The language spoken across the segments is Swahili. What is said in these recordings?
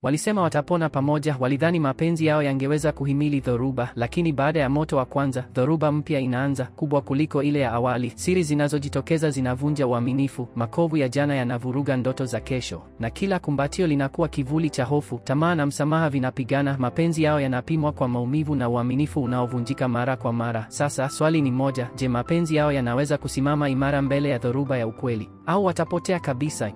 Walisema watapona pamoja, walidhani mapenzi yao yangeweza kuhimili dhoruba, lakini baada ya moto wa kwanza, dhoruba mpya inaanza, kubwa kuliko ile ya awali. Siri zinazojitokeza zinavunja uaminifu, makovu ya jana yanavuruga ndoto za kesho, na kila kumbatio linakuwa kivuli cha hofu. Tamaa na msamaha vinapigana, mapenzi yao yanapimwa kwa maumivu na uaminifu unaovunjika mara kwa mara. Sasa swali ni moja, je, mapenzi yao yanaweza kusimama imara mbele ya dhoruba ya ukweli, au watapotea kabisa?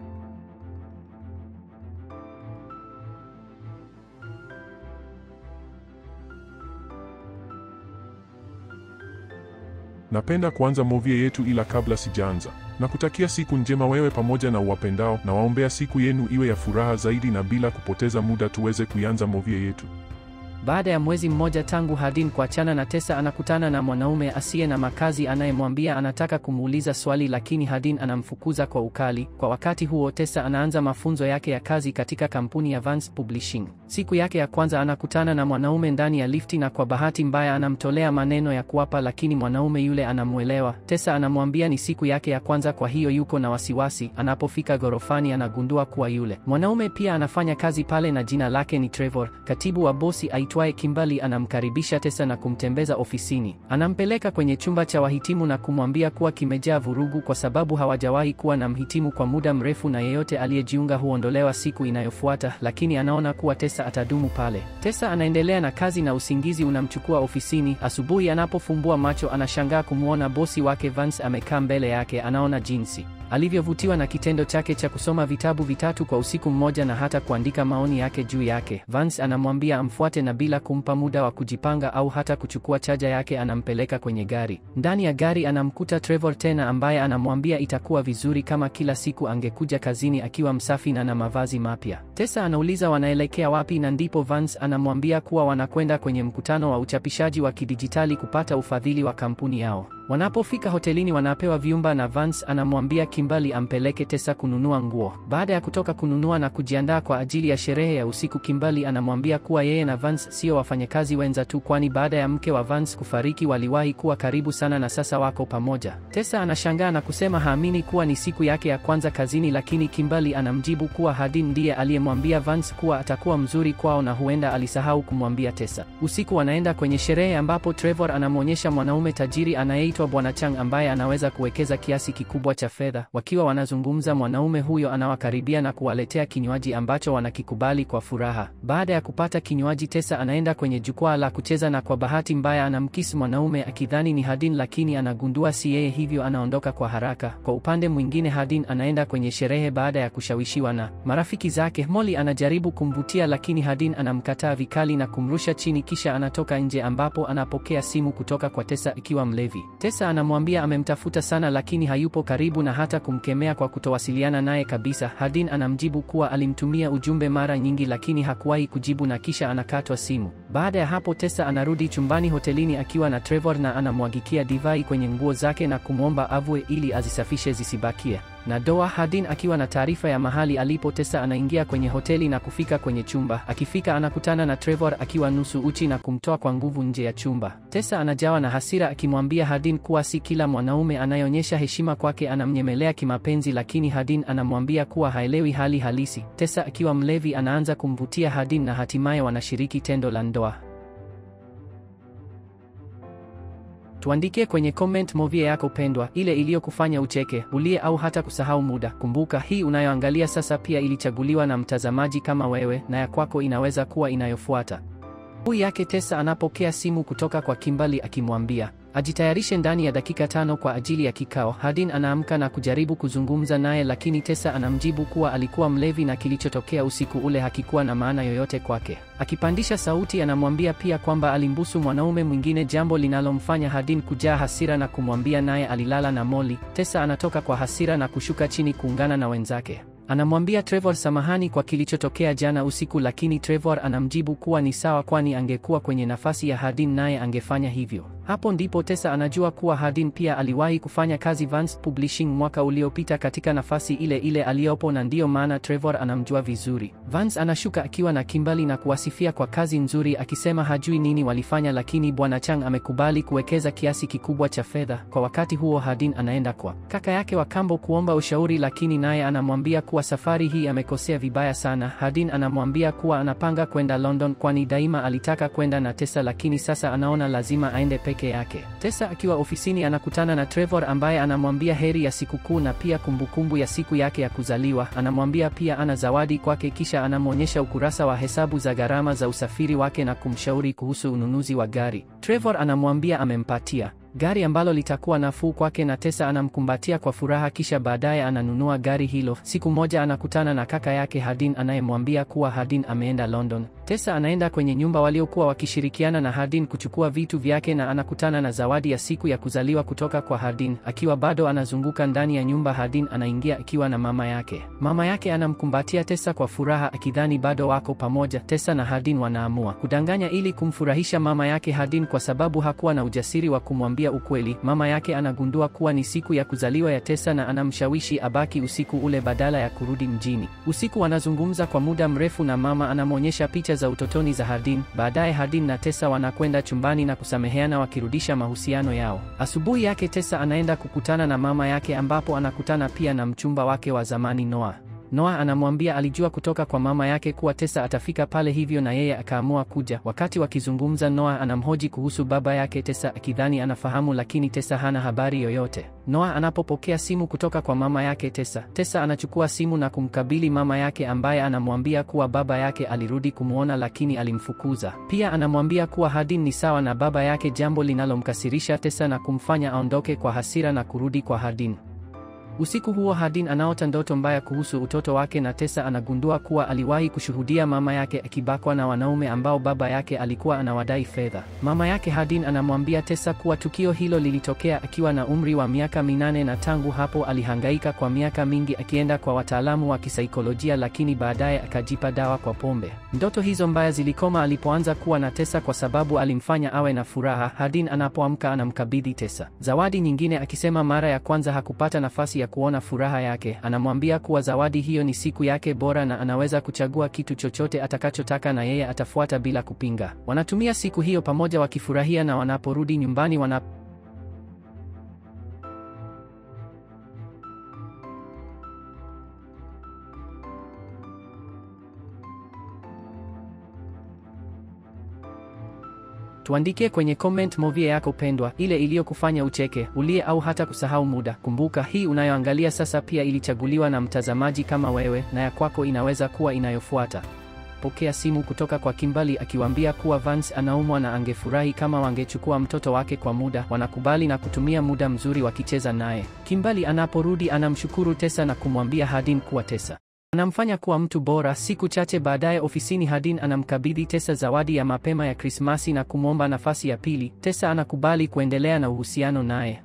Napenda kuanza movie yetu, ila kabla sijaanza, nakutakia siku njema wewe pamoja na uwapendao, na waombea siku yenu iwe ya furaha zaidi, na bila kupoteza muda tuweze kuianza movie yetu. Baada ya mwezi mmoja tangu Hardin kuachana na Tessa, anakutana na mwanaume asiye na makazi anayemwambia anataka kumuuliza swali, lakini Hardin anamfukuza kwa ukali. Kwa wakati huo, Tessa anaanza mafunzo yake ya kazi katika kampuni ya Vance Publishing. Siku yake ya kwanza anakutana na mwanaume ndani ya lifti na kwa bahati mbaya anamtolea maneno ya kuapa, lakini mwanaume yule anamuelewa. Tessa anamwambia ni siku yake ya kwanza, kwa hiyo yuko na wasiwasi. Anapofika gorofani anagundua kuwa yule mwanaume pia anafanya kazi pale na jina lake ni Trevor. Katibu wa bosi aitwaye Kimberly anamkaribisha Tessa na kumtembeza ofisini. Anampeleka kwenye chumba cha wahitimu na kumwambia kuwa kimejaa vurugu kwa sababu hawajawahi kuwa na mhitimu kwa muda mrefu na yeyote aliyejiunga huondolewa siku inayofuata, lakini anaona kuwa Tessa atadumu pale. Tessa anaendelea na kazi na usingizi unamchukua ofisini. Asubuhi anapofumbua macho anashangaa kumwona bosi wake Vance amekaa mbele yake. Anaona jinsi alivyovutiwa na kitendo chake cha kusoma vitabu vitatu kwa usiku mmoja na hata kuandika maoni yake juu yake. Vance anamwambia amfuate na bila kumpa muda wa kujipanga au hata kuchukua chaja yake anampeleka kwenye gari. Ndani ya gari anamkuta Trevor tena, ambaye anamwambia itakuwa vizuri kama kila siku angekuja kazini akiwa msafi na mavazi mapya. Tessa anauliza wanaelekea wapi, na ndipo Vance anamwambia kuwa wanakwenda kwenye mkutano wa uchapishaji wa kidijitali kupata ufadhili wa kampuni yao. Wanapofika hotelini wanapewa vyumba na Vance anamwambia Kimberly ampeleke Tessa kununua nguo. Baada ya kutoka kununua na kujiandaa kwa ajili ya sherehe ya usiku, Kimberly anamwambia kuwa yeye na Vance sio wafanyakazi wenza tu, kwani baada ya mke wa Vance kufariki waliwahi kuwa karibu sana na sasa wako pamoja. Tessa anashangaa na kusema haamini kuwa ni siku yake ya kwanza kazini, lakini Kimberly anamjibu kuwa Hardin ndiye aliyemwambia Vance kuwa atakuwa mzuri kwao na huenda alisahau kumwambia Tessa. Usiku wanaenda kwenye sherehe ambapo Trevor anamwonyesha mwanaume tajiri anayeitwa Bwana Chang ambaye anaweza kuwekeza kiasi kikubwa cha fedha. Wakiwa wanazungumza, mwanaume huyo anawakaribia na kuwaletea kinywaji ambacho wanakikubali kwa furaha. Baada ya kupata kinywaji, Tessa anaenda kwenye jukwaa la kucheza na kwa bahati mbaya anamkiss mwanaume akidhani ni Hardin, lakini anagundua si yeye, hivyo anaondoka kwa haraka. Kwa upande mwingine, Hardin anaenda kwenye sherehe baada ya kushawishiwa na marafiki zake. Molly anajaribu kumvutia, lakini Hardin anamkataa vikali na kumrusha chini, kisha anatoka nje ambapo anapokea simu kutoka kwa Tessa ikiwa mlevi. Tessa anamwambia amemtafuta sana lakini hayupo karibu na hata kumkemea kwa kutowasiliana naye kabisa. Hardin anamjibu kuwa alimtumia ujumbe mara nyingi lakini hakuwahi kujibu na kisha anakatwa simu. Baada ya hapo, Tessa anarudi chumbani hotelini akiwa na Trevor na anamwagikia divai kwenye nguo zake na kumwomba avue ili azisafishe zisibakie na doa. Hardin akiwa na taarifa ya mahali alipo Tessa anaingia kwenye hoteli na kufika kwenye chumba. Akifika anakutana na Trevor akiwa nusu uchi na kumtoa kwa nguvu nje ya chumba. Tessa anajawa na hasira akimwambia Hardin kuwa si kila mwanaume anayeonyesha heshima kwake anamnyemelea kimapenzi, lakini Hardin anamwambia kuwa haelewi hali halisi. Tessa akiwa mlevi anaanza kumvutia Hardin na hatimaye wanashiriki tendo la ndoa. Tuandikie kwenye comment movie yako pendwa, ile iliyokufanya ucheke, ulie au hata kusahau muda. Kumbuka, hii unayoangalia sasa pia ilichaguliwa na mtazamaji kama wewe, na ya kwako inaweza kuwa inayofuata. Huyu yake Tessa anapokea simu kutoka kwa Kimberly akimwambia ajitayarishe ndani ya dakika 5 kwa ajili ya kikao. Hardin anaamka na kujaribu kuzungumza naye, lakini Tessa anamjibu kuwa alikuwa mlevi na kilichotokea usiku ule hakikuwa na maana yoyote kwake. Akipandisha sauti anamwambia pia kwamba alimbusu mwanaume mwingine, jambo linalomfanya Hardin kujaa hasira na kumwambia naye alilala na Molly. Tessa anatoka kwa hasira na kushuka chini kuungana na wenzake. Anamwambia Trevor samahani kwa kilichotokea jana usiku, lakini Trevor anamjibu kuwa ni sawa, kwani angekuwa kwenye nafasi ya Hardin naye angefanya hivyo. Hapo ndipo Tessa anajua kuwa Hardin pia aliwahi kufanya kazi Vance Publishing mwaka uliopita katika nafasi ile ile aliyopo, na ndiyo maana Trevor anamjua vizuri. Vance anashuka akiwa na Kimberly na kuwasifia kwa kazi nzuri, akisema hajui nini walifanya, lakini Bwana Chang amekubali kuwekeza kiasi kikubwa cha fedha. Kwa wakati huo Hardin anaenda kwa kaka yake wa kambo kuomba ushauri, lakini naye anamwambia kuwa safari hii amekosea vibaya sana. Hardin anamwambia kuwa anapanga kwenda London, kwani daima alitaka kwenda na Tessa, lakini sasa anaona lazima aende peke yake. Tessa akiwa ofisini anakutana na Trevor ambaye anamwambia heri ya sikukuu na pia kumbukumbu ya siku yake ya kuzaliwa. Anamwambia pia ana zawadi kwake, kisha anamwonyesha ukurasa wa hesabu za gharama za usafiri wake na kumshauri kuhusu ununuzi wa gari. Trevor anamwambia amempatia gari ambalo litakuwa nafuu kwake, na Tessa anamkumbatia kwa furaha, kisha baadaye ananunua gari hilo. Siku moja anakutana na kaka yake Hardin anayemwambia kuwa Hardin ameenda London. Tessa anaenda kwenye nyumba waliokuwa wakishirikiana na Hardin kuchukua vitu vyake na anakutana na zawadi ya siku ya kuzaliwa kutoka kwa Hardin. Akiwa bado anazunguka ndani ya nyumba, Hardin anaingia akiwa na mama yake. Mama yake anamkumbatia Tessa kwa furaha akidhani bado wako pamoja. Tessa na Hardin wanaamua kudanganya ili kumfurahisha mama yake Hardin kwa sababu hakuwa na ujasiri wa kumwambia ukweli. Mama yake anagundua kuwa ni siku ya kuzaliwa ya Tessa na anamshawishi abaki usiku ule badala ya kurudi mjini. Usiku wanazungumza kwa muda mrefu na mama anamwonyesha picha za utotoni za Hardin. Baadaye Hardin na Tessa wanakwenda chumbani na kusameheana wakirudisha mahusiano yao. Asubuhi yake Tessa anaenda kukutana na mama yake ambapo anakutana pia na mchumba wake wa zamani Noah. Noah anamwambia alijua kutoka kwa mama yake kuwa Tessa atafika pale, hivyo na yeye akaamua kuja. Wakati wakizungumza, Noah anamhoji kuhusu baba yake Tessa akidhani anafahamu, lakini Tessa hana habari yoyote. Noah anapopokea simu kutoka kwa mama yake Tessa, Tessa anachukua simu na kumkabili mama yake ambaye anamwambia kuwa baba yake alirudi kumwona lakini alimfukuza. Pia anamwambia kuwa Hardin ni sawa na baba yake, jambo linalomkasirisha Tessa na kumfanya aondoke kwa hasira na kurudi kwa Hardin. Usiku huo Hardin anaota ndoto mbaya kuhusu utoto wake na Tessa anagundua kuwa aliwahi kushuhudia mama yake akibakwa na wanaume ambao baba yake alikuwa anawadai fedha. Mama yake Hardin anamwambia Tessa kuwa tukio hilo lilitokea akiwa na umri wa miaka 8 na tangu hapo alihangaika kwa miaka mingi akienda kwa wataalamu wa kisaikolojia, lakini baadaye akajipa dawa kwa pombe. Ndoto hizo mbaya zilikoma alipoanza kuwa na Tessa kwa sababu alimfanya awe na furaha. Hardin anapoamka anamkabidhi Tessa zawadi nyingine akisema mara ya kwanza hakupata nafasi ya kuona furaha yake. Anamwambia kuwa zawadi hiyo ni siku yake bora na anaweza kuchagua kitu chochote atakachotaka na yeye atafuata bila kupinga. Wanatumia siku hiyo pamoja wakifurahia, na wanaporudi nyumbani Tuandikie kwenye comment movie yako pendwa, ile iliyokufanya ucheke, ulie au hata kusahau muda. Kumbuka hii unayoangalia sasa pia ilichaguliwa na mtazamaji kama wewe, na ya kwako inaweza kuwa inayofuata. Pokea simu kutoka kwa Kimberly akiwaambia kuwa Vance anaumwa na angefurahi kama wangechukua mtoto wake kwa muda. Wanakubali na kutumia muda mzuri wakicheza naye. Kimberly anaporudi anamshukuru Tessa na kumwambia Hardin kuwa Tessa anamfanya kuwa mtu bora. Siku chache baadaye ofisini, Hardin anamkabidhi Tessa zawadi ya mapema ya Krismasi na kumwomba nafasi ya pili. Tessa anakubali kuendelea na uhusiano naye.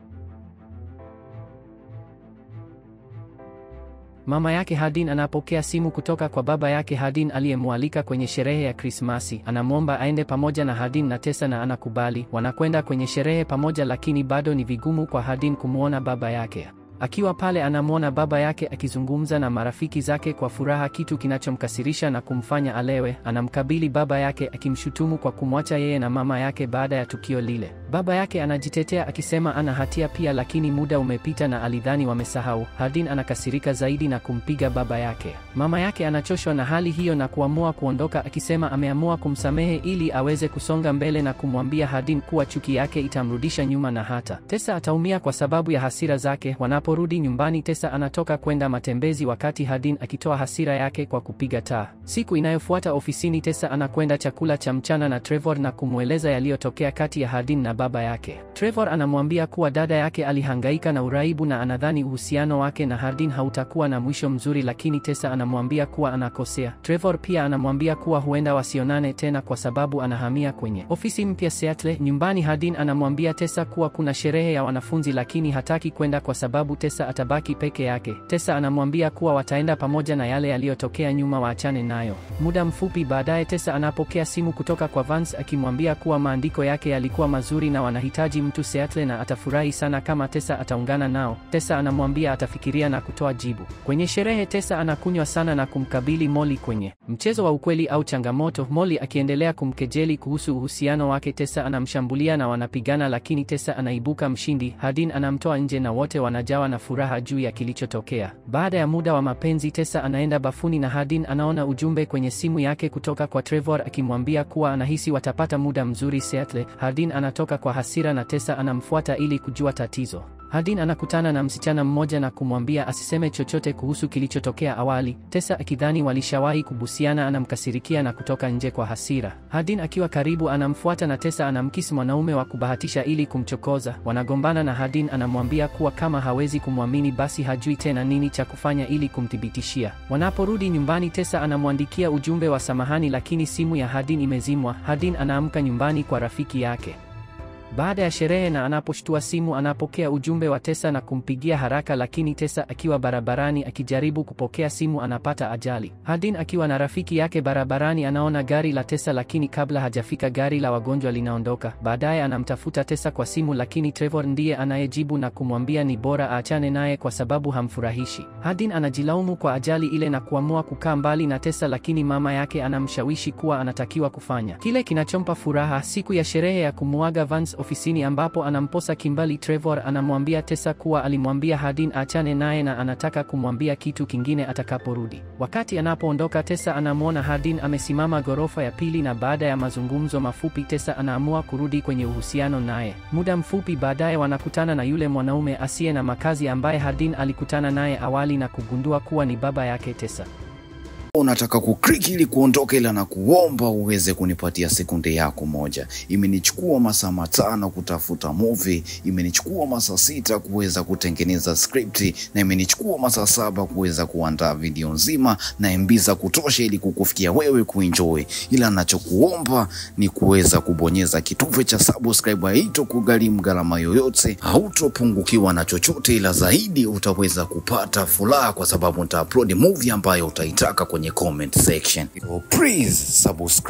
Mama yake Hardin anapokea simu kutoka kwa baba yake Hardin aliyemwalika kwenye sherehe ya Krismasi. Anamwomba aende pamoja na Hardin na Tessa na anakubali. Wanakwenda kwenye sherehe pamoja, lakini bado ni vigumu kwa Hardin kumwona baba yake. Akiwa pale anamwona baba yake akizungumza na marafiki zake kwa furaha, kitu kinachomkasirisha na kumfanya alewe. Anamkabili baba yake akimshutumu kwa kumwacha yeye na mama yake baada ya tukio lile. Baba yake anajitetea akisema ana hatia pia, lakini muda umepita na alidhani wamesahau. Hardin anakasirika zaidi na kumpiga baba yake. Mama yake anachoshwa na hali hiyo na kuamua kuondoka akisema ameamua kumsamehe ili aweze kusonga mbele na kumwambia Hardin kuwa chuki yake itamrudisha nyuma na hata Tessa ataumia kwa sababu ya hasira zake. Wanaporudi nyumbani, Tessa anatoka kwenda matembezi wakati Hardin akitoa hasira yake kwa kupiga taa. Siku inayofuata ofisini, Tessa anakwenda chakula cha mchana na Trevor na kumweleza yaliyotokea kati ya Hardin na baba yake. Trevor anamwambia kuwa dada yake alihangaika na uraibu na anadhani uhusiano wake na Hardin hautakuwa na mwisho mzuri, lakini Tessa anamwambia kuwa anakosea. Trevor pia anamwambia kuwa huenda wasionane tena kwa sababu anahamia kwenye ofisi mpya Seattle. Nyumbani, Hardin anamwambia Tessa kuwa kuna sherehe ya wanafunzi lakini hataki kwenda kwa sababu Tessa atabaki peke yake. Tessa anamwambia kuwa wataenda pamoja na yale yaliyotokea nyuma waachane nayo. Muda mfupi baadaye Tessa anapokea simu kutoka kwa Vance akimwambia kuwa maandiko yake yalikuwa mazuri na wanahitaji mtu Seattle na atafurahi sana kama Tessa ataungana nao. Tessa anamwambia atafikiria na kutoa jibu. Kwenye sherehe Tessa anakunywa sana na kumkabili Molly kwenye mchezo wa ukweli au changamoto. Molly akiendelea kumkejeli kuhusu uhusiano wake, Tessa anamshambulia na wanapigana, lakini Tessa anaibuka mshindi. Hardin anamtoa nje na wote wanajawa na furaha juu ya kilichotokea. Baada ya muda wa mapenzi, Tessa anaenda bafuni na Hardin anaona ujumbe kwenye simu yake kutoka kwa Trevor akimwambia kuwa anahisi watapata muda mzuri Seattle. Hardin anatoka kwa hasira na Tessa anamfuata ili kujua tatizo. Hardin anakutana na msichana mmoja na kumwambia asiseme chochote kuhusu kilichotokea awali. Tessa akidhani walishawahi kubusiana anamkasirikia na kutoka nje kwa hasira. Hardin akiwa karibu anamfuata na Tessa anamkiss mwanaume wa kubahatisha ili kumchokoza. Wanagombana na Hardin anamwambia kuwa kama hawezi kumwamini basi hajui tena nini cha kufanya ili kumthibitishia. Wanaporudi nyumbani, Tessa anamwandikia ujumbe wa samahani, lakini simu ya Hardin imezimwa. Hardin anaamka nyumbani kwa rafiki yake baada ya sherehe na anaposhtua simu anapokea ujumbe wa Tessa na kumpigia haraka, lakini Tessa akiwa barabarani akijaribu kupokea simu anapata ajali. Hardin akiwa na rafiki yake barabarani anaona gari la Tessa, lakini kabla hajafika gari la wagonjwa linaondoka. Baadaye anamtafuta Tessa kwa simu, lakini Trevor ndiye anayejibu na kumwambia ni bora aachane naye kwa sababu hamfurahishi. Hardin anajilaumu kwa ajali ile na kuamua kukaa mbali na Tessa, lakini mama yake anamshawishi kuwa anatakiwa kufanya kile kinachompa furaha. Siku ya sherehe ya kumuaga Vance ofisini ambapo anamposa Kimbali, Trevor anamwambia Tessa kuwa alimwambia Hardin aachane naye na anataka kumwambia kitu kingine atakaporudi. Wakati anapoondoka, Tessa anamwona Hardin amesimama ghorofa ya pili, na baada ya mazungumzo mafupi Tessa anaamua kurudi kwenye uhusiano naye. Muda mfupi baadaye wanakutana na yule mwanaume asiye na makazi ambaye Hardin alikutana naye awali na kugundua kuwa ni baba yake Tessa. Unataka kukliki ili kuondoka, ila na kuomba uweze kunipatia sekunde yako moja. Imenichukua masaa 5 kutafuta movie, imenichukua masaa 6 kuweza kutengeneza script, na imenichukua masaa 7 kuweza kuandaa video nzima na MB za kutosha ili kukufikia wewe kuenjoy. Ila nachokuomba ni kuweza kubonyeza kitufe cha subscribe, haitokugharimu gharama yoyote, hautopungukiwa na chochote, ila zaidi utaweza kupata furaha kwa sababu nita upload movie ambayo utaitaka kwenye comment section. So please subscribe.